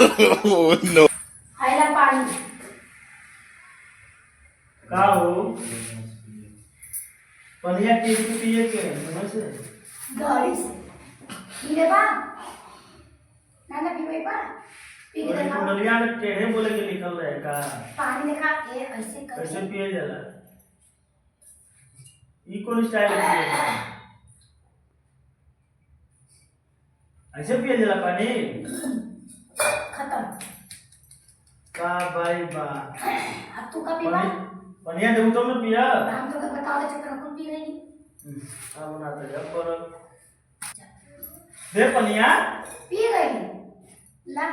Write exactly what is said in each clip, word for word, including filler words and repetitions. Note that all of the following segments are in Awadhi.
Oh no। आइला पानी। का हो? पनिया के पिए के, समझ से? गाड़ी से। पी ले बा? ना, ना, पीबे बा? पी के अरे, देखा। कुंडलिया में टेढ़े बोले के लिखल रहे का? पानी देखा, ए, ऐसे करके। कैसे पिए जाला? ई कौन style है? ऐसे पिए जाला पानी? खत्म। का भाई बा? अब तू का पीबा? पानी, पनिया देबू तब न पिया। हम तो के बताओ, चक्कर कुल पी गई। हम्म, अब ना तो जब पर दे पनिया। पी गई। ला।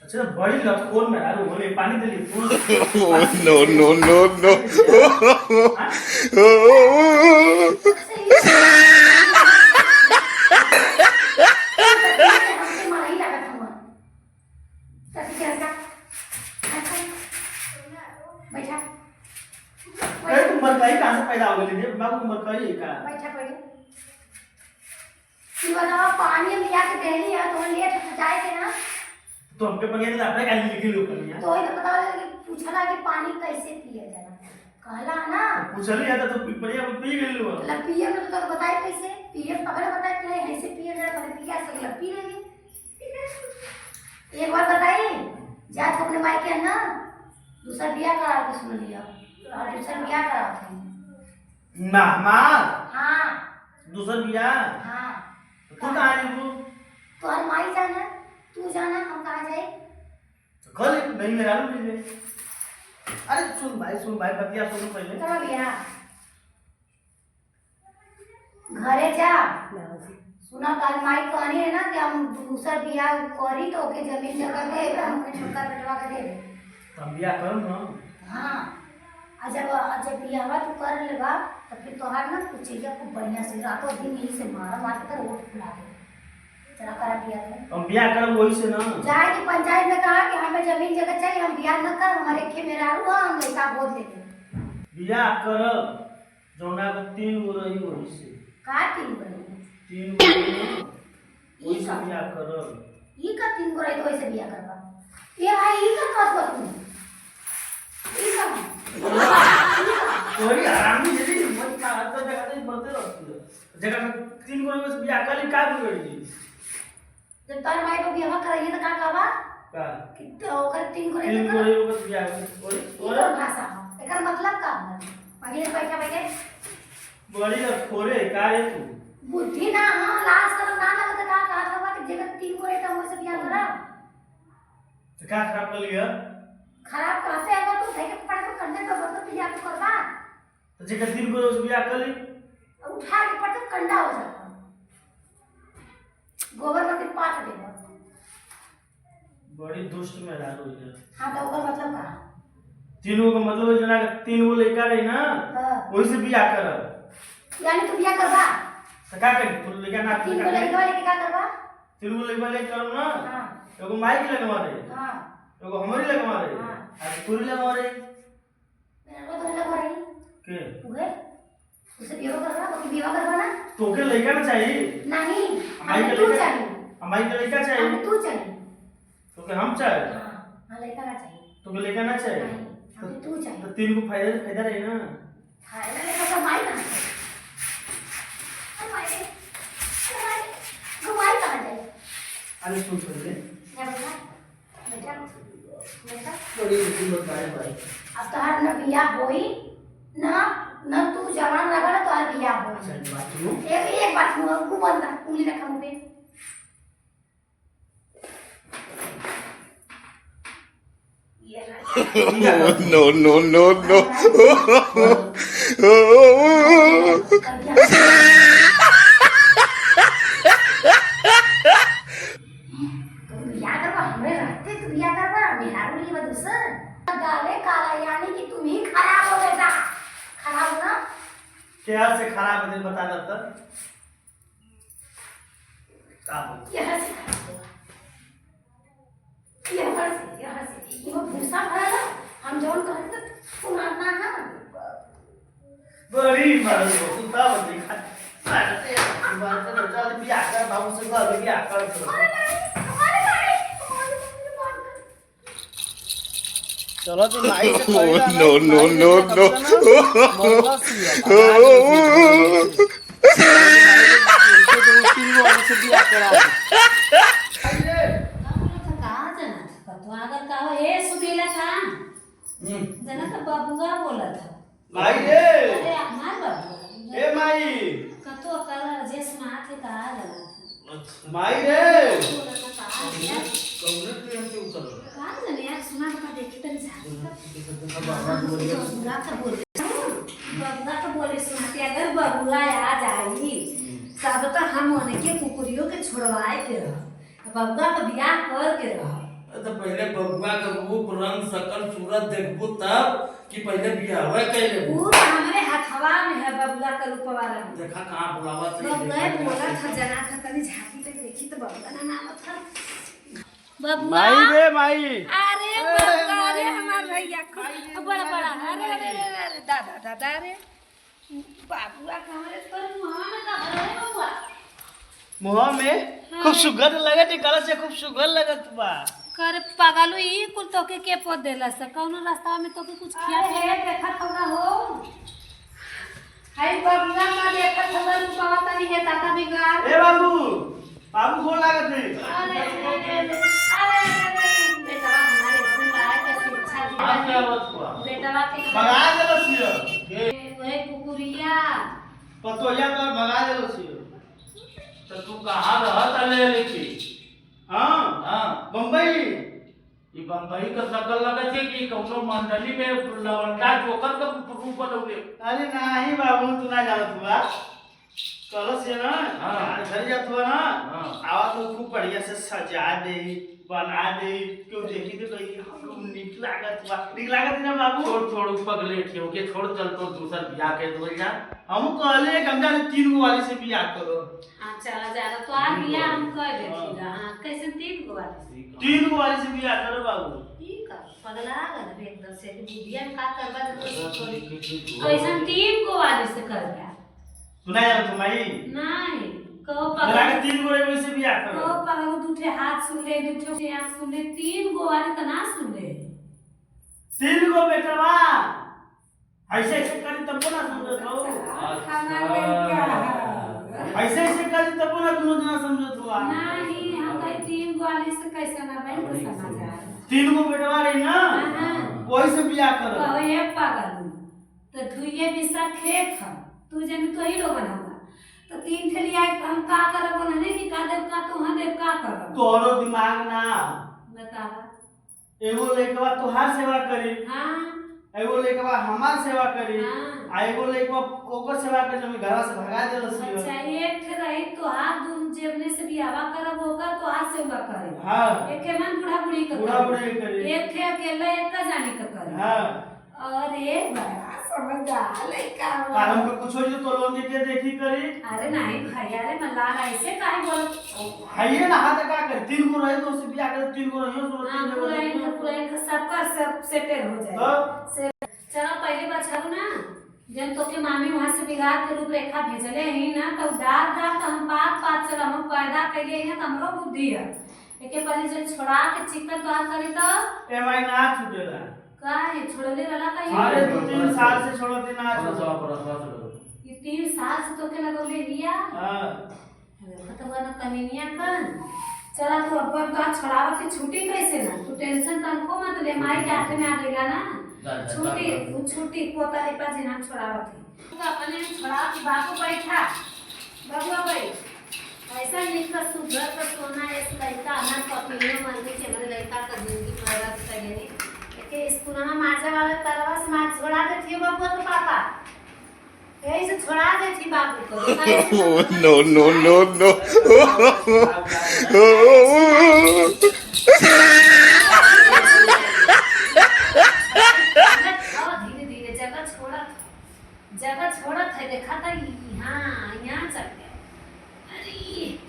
अच्छा, बड़ी लतखोर मेहरारू होले, पानी देली फूल। Oh no, no, no, no। हाँ? हमके मारा ही लागत हुआ। बैठा। अरे, तुम बतलाई कहाँ से पैदा हो गई रे? बाबू, तुम बतलाई है का? बैठा पहले। ई बतावा, पानी हम लिया के देली है, तो लेट हो जाए के ना। तो हमके पनिया नहीं लाता है, काहे लिखे लो पनिया? तो वही तो बतावा कि पूछला कि पानी कैसे पिया जाला। कहला ना। तो पूछली है तो पी-, पनिया को पी गई लो। मतलब पिए में तो तोके बताए कैसे? पिए तबे ना बताए कि नहीं, ऐसे पिया जाला, तबे पिया से गलत पी लेगी। एक बात बताई, जा तो अपने माई के ना, दूसरा बियाह करा के सुन लिया, और दूसरा बियाह करा के। ना, हमार? हाँ। दूसर बियाह? हाँ। तो तू कहाँ जाबू? तोहर माई जाना, तू जाना, हम कहाँ जाए? तो कल एक नई मेहरारू मिल जाए। अरे सुन भाई, सुन भाई, बतिया सुन पहले। कहाँ बियाह? घरे जा। सुना, तोहर माई कहनी है ना कि हम दूसर बियाह करी तो ओके जमीन जगह दे, हम अपने छोटका बेटवा के दे दे। हम बियाह करम ना। हाँ। आ जब, आ जब बियाहवा तू कर लेबा, तब फिर तोहार ना कुचैया खूब बढ़िया से रातों दिन यही से मारा, मार के तेरा ओठ फुला दे। तेरा करा बियाह तू। हम बियाह करब वही से ना। जाए के पंचायत में कहा कि हमें जमीन जगह चाहिए, हम बियाह न कर, हमारे खे मेहरारू है, हम लइका गोद ले लेब। बियाह करब, जौना के तीन गो रही वही से। का तीन गो रही? तीन गो रही ना। ई वही से का? बियाह करब। ई का तीन गो रही तो वही से बियाह करबा? ए भाई, ई का कहत बा तू? ई का? तोरी हरामी दीदी, मन का हद तक जगह नहीं बढ़ते रहती है। जगह में तीन गो रही, बस बियाह कर ली, का बिगड़ गई? जब तोर माई बाप बियाह कराइए तो का कहबा? का? कि तो ओकर तीन गो रही तीन तो गो कर। रही, ओकर बियाह, ओरे, ई ओरे। कौन भाषा है? एकर मतलब का है? पहले बैठा बैठे। बड़ी अखोरे का रे तू? बुद्धि ना, हाँ, लाज शरम ना लगे तो का कहत हवा कि जेकर तीन गो रही तो ओसे बियाह करा? तो का खराब कर लिया? खराब कहते हैं तो धै के पटक के कंधे पे बोल तो बियाह तो करबा। तो जेकर तीन गो रही ओसे बियाह कर ली। उठा के पटक कंडा हो जाता। गोबर में फिर पाथ देबो। बड़ी दुष्ट मेहरारू है। हाँ, तो ओकर मतलब का? तीन गो का मतलब है, जना के तीन गो लइका रही ना, हाँ। वही से बियाह करब। यानी तू बियाह करबा? तो का करी? तू लइका ना, तीन गो लइका लेके का करबा? तीन गो लइका लेके करब ना। हाँ। एगो माई के लगवा रही। हाँ। एगो हमारी लगवा रही। हाँ। आ तोरी लगवा रही। मेरा तो लगवा रही। के? उहे? उसे बियाह करबा, ओके बियाह करबा ना? तोके लइका ना चाहिए? नहीं, हमारी हमके के तू लइका, चाहिए। हमारी के लइका चाहिए? हमके तू चाहिए। तोके हम चाहिए? हाँ, हाँ, लइका ना चाहिए। तोके लइका ना चाहिए? नहीं, तो, हमके तू चाहिए। तो तीन गो फायदा, फायदा रही ना? फायदा नहीं, तो कमाई कहाँ से? कमाई, कमाई, कमाई कहाँ जाए? अरे सुन, सुन ले। क्या बोला? बेटा, बेटा। बड़ी बुद्धि बताए भाई। अब तोहार न बियाह होई, न, न तू जवान रहबा, न तोहार बियाह होई। अच्छा, एक बात सुनो। एक, एक बात सुनो, मुंह बंद कर, उंगली रखा मुंह पे। ये रहा। No, no, no, no। तू बियाह करबा, हमरे रहते तू बियाह करबा, मेहरारू लिए बा दूसर। डाले काला, यानी कि तुम ही खराब हो बेटा, खराब हो ना। क्या से खराब है, बता दे तो। का हो? यहाँ से खराब हो। यहाँ से, यहाँ से, ये वो भूसा भरा ना, हम जौन कहते तो सुनात ना है। बड़ी मारो, तू का बता दे, खा-, मारते, मारते तो चल बियाह कर, हमसे तो अभी भी आकर करो। अरे भाई, अरे भाई, अरे भाई। चलो तो माई से कही ना, no, no, no, no। मरवा सिया, भगा दे, उनके दो तीन गो और से बियाह करा दे। कहाँ जाना था? कतवा अगर कहा, ए, सुनीला था। हम्म। जना तो बबुआ बोला था। माई रे। अरे, हमार बाबू। ए माई। कतो अकल जे सुनात है, कहा गलत है। माई रे। बोला था, कहा गया। कौने ट्रेन से उतरल? कहा जाने यार, सुना तो देखी तनी जा। बबुआ का बोले। बबुआ का बोले सुनाती, अगर बबुआ आ जाई, तब तो हम उनके कुकुरियों के छोड़वाए के रह। बबुआ का बियाह कर के रह। अरे तो पहले बबुआ का रूप, रंग, शकल, सूरत देखबू तब कि पहले बियाहवा कर लेबू। ऊ तो हमरे हथवा में है बबुआ का रूपवा रंग। देखा कहाँ बुलावा तो बबुआ बोला था, जना था, तनी झांकी के देखी तो बबुआ ना नाम था। बबुआ। माई रे माई। अरे ए, बबुआ, अरे माई। हमार भैया, खूब माई रे, बड़ा, बड़ा, माई रे। अरे, अरे, अरे, अरे, दादा, दादा, अरे। बाबुआ, कहाँ रे? तोर मुँहवा में का भरल है, बबुआ? मुँह में? हाँ। खूब सुगंध लगत है, गला से खूब सुगंध लगत बा। करे पागल, ई कुल तोके के पोत देला से? कौनो रास्ता में तोके कुछ खिया अरे, पिया? हे, देखत हौ ना हो। हाय, बबुआ का देखत हौ ना, तू कहत नहीं है, ताता बिगाड़। ए बाबू, बाबू गोड़ लागत है। अरे, अरे, अरे, अरे, अरे, बेटवा हमारे स्कूल आए के शिक्षा आज क्या दिवाली। बात हुआ? बेटवा के भगा देलस ये। ए, वही कुकुरिया। पतोहिया तो भगा देलस ये। तो तू कहाँ रहत ले लेके? हाँ। हाँ। बम्बई। ये बम्बई का शकल लगत है कि कौनो मंडली में लवंडा जोकर का रूप बनौले। अरे नाही बाबू, तू ना जानत हुआ। कलश है ना, हाँ। घर जात हुआ ना, हाँ। आवा तो खूब बढ़िया से सजा दे, बना दे, क्यों देखी तो कहीं, "हाँ, खूब नीक लागत बा।" नीक लागत है ना बाबू? छोड़, छोड़, उ पगले ठियो के छोड़, चल तो दूसर बियाह के दो जा। हम कहले एक हम जाने तीन गो वाली से बियाह करो। हाँ, चला जा, तो आ बियाह हम कर देती हाँ। गा। हाँ, कैसे तीन गो वाली से? तीन गो वाली से बियाह करो बाबू। ई का? पगला गल बे एकदम से, बुढ़िया में का करबा जब तो छोड़ी। कैसन तीन गो वाली से करबा? सुना यार तुम्हारी? नहीं, कहो बना के पगल। तीन गो रहे वैसे भी आता है। कहो पगल, दू ठे हाथ सुन ले, दू ठे आँख सुन ले, तीन गो वाली तो ना सुन ले। तीन गो बेटवा, ऐसे ऐसे करी तब ना समझत हो। अच्छा, खाना लेके आ। ऐसे ऐसे करी तब ना दोनों जना समझत हो। नहीं, हम कहीं तीन गो वाली से कैसे ना बहन को समझ आए। तीन गो बेटवा रही ना, हाँ, हाँ। वही से बियाह करो। कहो ये पागल। तो दुइये बिस्सा खेत ह, तू जन तो ही लोगन हवा। तो तीन ठे लिया के हम का करब, ओनहने के का देब, का तोहन देब, का करब? तोहरो दिमाग ना। बतावा। एगो लइकवा तोहार सेवा करी, हाँ। एगो लइकवा हमार सेवा करी, हाँ। आ एगो लइकवा ओकर सेवा करी, जब घरा से भगा देलस। अच्छा, एक ठे रही तोहार, दुन जेवने से बियाहवा करब, ओकर तोहार सेवा करे। हाँ। एक ठे मन बूढ़ा बूढ़ी के बूढ़ा करे। बूढ़ी के करे। एक ठे अकेला एक का जाने के करे। हाँ। अरे, बड़ा समझदार लइका बा। और हमको कुछ हो जाए तो लोन देके देखी करी। अरे नहीं भैया, अरे मल्हार, ऐसे काहे बोलत? है ये ना, हाथ का कर, तीन गो रहे तो उससे बियाह कर, तीन गो रहे, उसको हाँ, तीन गो पुराइन रहे। तो पुराइन का सबका सब सेटल हो जाए। तो? से-, चला पहले बछरू ना, जब तोके मामी वहाँ से बिगाड़ के रूपरेखा भेजले ही ना, तो डार डार तो हम पात पात चला, हम पैदा कैले ही ना, तो हमरो बुद्धि है। एके पहले जब छोड़ा के चिकन तोहार करी तो? ए माई ना छूटेला। काहे? छोड़ले रहला का ये? अरे, दो तीन साल से छोड़त ही ना छोड़त। ये तीन साल से तोके लगौले हिया? हाँ। अरे, खतवा ना कमीनिया कन। चला, तू अब तो छोड़ावत के छुट्टी कैसे ना? तू tension तनको मत ले, माई के हाथे में आ गइला ना। जा, जा, छुट्टी, जा, जा। उ छुट्टी, पोता रे पास जिना छोड़ावत है। तू अपने छोड़ा के बाबू बैठा, बबुआ बैठ। ऐसा निक का सुघर का सोना, ऐस लइका हमार पत्नियों मन के हमरे लइका का जिंदगी बर्बाद कर देनी। एके स्कूल में माजा वाला तरवा से मार छोड़ा देती हो बबुआ के पापा। यही से छोड़ा देती बाबू को। No, no, no, no। धीरे, धीरे, जगह छोड़ा। जगह छोड़त है, देखा था, ई, हाँ, यहाँ चल गया। अरे,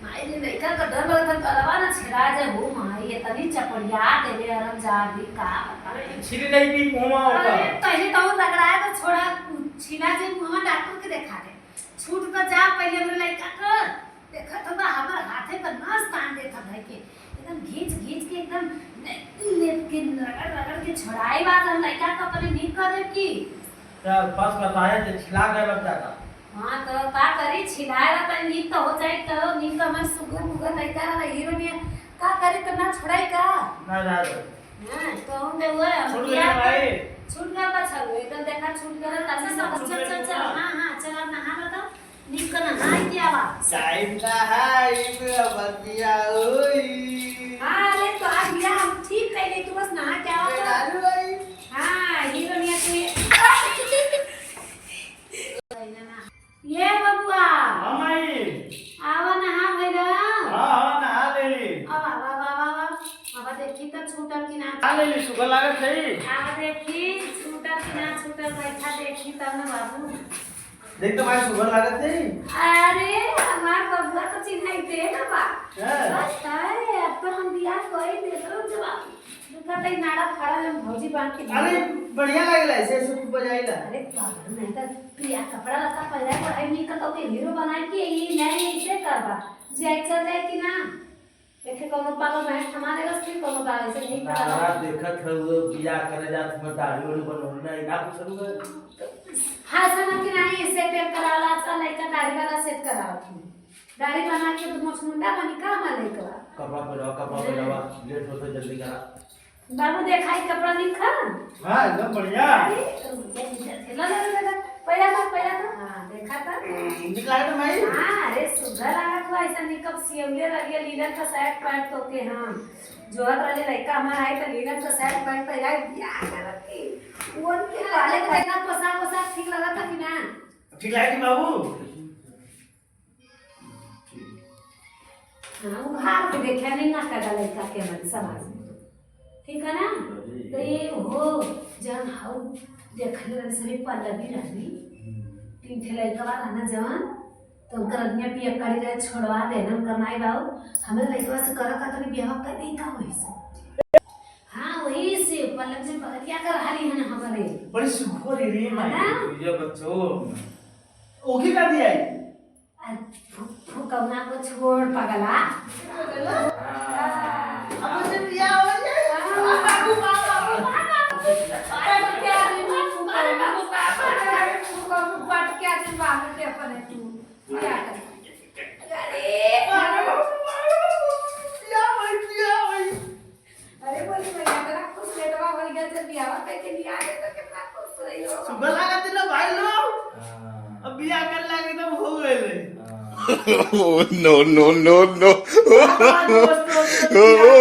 माई रे, लइका का डर लगता, गलवा ना छेदा जाए हो, माई, इतनी चपड़िया देले हरम जादी, का बताई। अरे, छिरी नहीं पी मुँहवा होता। अरे, तही तो रगड़ाए तो छोड़ा, छिला जे मुँहवा डॉक्टर के देखा दे। छूट तो जा, पहले हमरे लइका कर। देखत होबा, हमर हाथे पर नस तान देत है भाई के, एकदम घींच घींच के, एकदम ले, ले के रगड़ रगड़ के छोड़ाई बात हम लइका का अपने नीक कर देब की। तो बस बताया जे छिला गए बच्चा का। हाँ, तो का करी, छिलाए ला तनी नीक तो हो जाए, तो नीक तो हमर सुगर मुगर लइका रहा, हीरो ने का करी, तो ना छोड़ाई का? ना, ना, ना। हाँ, तो हम दे हुए, हम छूट गया भाई। छूट गया बच्चा, एकदम देखा छूट गया, तब से सब छूट चल, गया। चल, चल, हाँ, हाँ, चल, अब नहा लो तो। निक नहाय के आवा। जाइब नहाइब, बतिया होई। हाँ, अरे तो आज बिया हम ठीक कइले, तू बस नहा के आवा तो। मेहरारू आई। हाँ, हीरो निया तू। ये बबुआ। हाँ, माई। आवा नहा भैया। हाँ, हाँ, नहा लेली। आवा, आवा, आवा, आवा, आवा। आवा देखी तो छूटल कि ना। नहा लेली, सुगर लागत है। आवा देखी, छूटल कि ना छूटल, बैठा देखी तब ना बाबू। देख तो भाई, सुगर लागत है। अरे, हमार बबुआ तो चिन्हाई दे ना बा। हाँ। बस, अरे, अब तो हम बियाह कोई दे दो जवाब। दुखा तई नाड़ा फाड़ा हम भौजी बांध के अरे, दिया। बढ़िया लागेला, ऐसे, ऐसे खूब बजाइला। अरे, बाबा, नहीं तो तू या कपड़ा लत्ता पहना, पढ़ाई नहीं कर, तो के हीरो बना के, ये नहीं, ऐसे करबा। जे चल जाए कि ना? देखे, कौनो पागल भैंस थमा देलस, फिर कौनो पागल से नहीं ना, करावा। ना, देखत है, वो बियाह करे जात में दाढ़ी वाढ़ी बनौले ना, ना पूछल हुआ। हाँ, समझ के नहीं, सेट वेट करावला, आजकल लइका दाढ़ी वाला सेट करावत है। दाढ़ी बना के तो मोछ मुंडा बनी का हमार लइका? कपड़ा पहनावा, कपड़ा हाँ। पहनावा, लेट होता, जल्दी करा। बाबू, देखाई कपड़ा निक है? हाँ, एकदम बढ़िया। अरे, तो बढ़िया, बढ़िया। ला, ला, ला, ला। पहिला तो, पहिला तो। हाँ, देखा था। हम्म, निक लागत है भाई। हाँ, अरे, सुघर लागत हुआ, ऐसा निकअप सियौले रहिए, लीलन का शर्ट पैंट तो के, हाँ। जोहत रहले लइका हमार आई तो लीलन का शर्ट पैंट पहिरा के बियाह करत के। वो उनके पहले तो देखा पोशाक, पोशाक ठीक लगा था कि ना? ठीक लागत है बाबू। हाँ, उघार के देखे नहीं ना करा लइका के मन समाज में। ठीक है ना? तो ये हो, जन हाउ देखले रहन सभी पल्लवी रहनी। तीन ठे लइका रहना जवन, तो उनकर आदमी पियक्कड़ी रहे, छोड़वा देना उनकर माई बाबू। हमरे लइकवा से करा का तनी बियाह कर दे का होई से। हाँ, वही से पल्लवी जी बगलिया कर हाली है ना हमरे। बड़ी सुखो रे रे है माई। ना? ये बच्चों। ओके का दिया है? आ, फु-, फुकौना को छोड़ पगला। हाँ। अब उसे बियाह हो जाए। हाँ। बाबू, बाबू, बाबू, बाबू। अरे, क्या रे, बाबू, बाबू, बाबू, अरे, फुकौना, बाबू, क्या रे, बाबू, क्या बने तू? क्या कर? अरे, बाबू, बाबू, क्या भाई, क्या भाई? अरे बोली भैया, इतना खुश बेटवा हो गया, जब बियाह करके लिया आए तो कितना खुश रही हो। सुबह लागत ना भाई लोग। हाँ। अब बियाह कर लागे तब हो गए ले। हाँ। Oh, no, no, no। हाँ, दोस्त, दोस्त, दोस्त,